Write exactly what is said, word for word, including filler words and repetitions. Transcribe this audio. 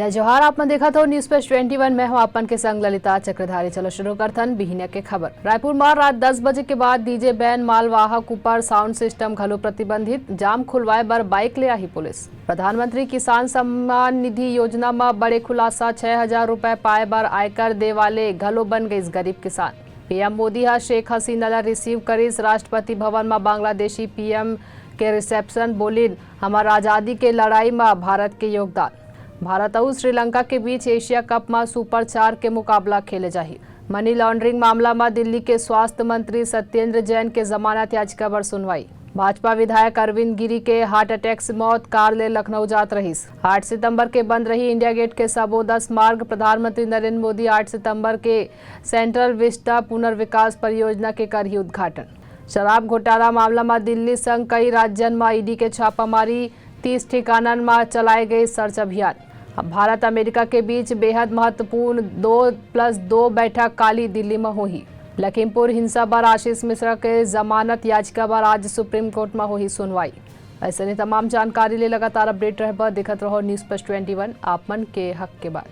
जय जोहार, आप मन देखत हो News Flash twenty one, मैं हूं आप मन के संग ललिता चक्रधारी। चलो शुरू करथन बिहिनिया के खबर। रायपुर म रात दस बजे के बाद DJ band, मालवाहक ऊपर sound system घलो प्रतिबंधित, जाम खुलवाए बर bike ले आही पुलिस। प्रधानमंत्री किसान सम्मान निधि योजना म बड़े खुलासा, छह हजार रुपए पाए बर आयकर दे वाले घलो बन गइस गरीब किसान। PM मोदी ह शेख हसीना ला receive करिस राष्ट्रपति भवन म बांग्लादेशी PM के reception, बोलिन, "हमर आजादी के लड़ाई म भारत के योगदान।" भारत अउ श्रीलंका के बीच एशिया कप म सुपर चार के मुकाबला खेले जाही। Money laundering मामला म दिल्ली के स्वास्थ्य मंत्री सत्येंद्र जैन के जमानत याचिका बर सुनवाई। भाजपा विधायक अरविंद गिरी के heart attack से मौत, कार ले लखनऊ जात रहिस। आठ सितंबर के बंद रही इंडिया गेट के सबो दस मार्ग। प्रधानमंत्री नरेंद्र मोदी आठ सितंबर के Central Vista पुनर्विकास परियोजना के करही उद्घाटन। शराब घोटाला मामला म दिल्ली संग कई राज्यन म ED के छापामारी, तीस ठिकानन म चलाए गए search अभियान। अब भारत अमेरिका के बीच बेहद महत्वपूर्ण दो plus दो बैठक काली दिल्ली म होही। लखीमपुर हिंसा बर आशीष मिश्रा के जमानत याचिका बर आज सुप्रीम कोर्ट म होही सुनवाई। अइसने तमाम जानकारी ले लगातार update रहे बर देखत रहो News Flash twenty one, आप मन के हक के बात।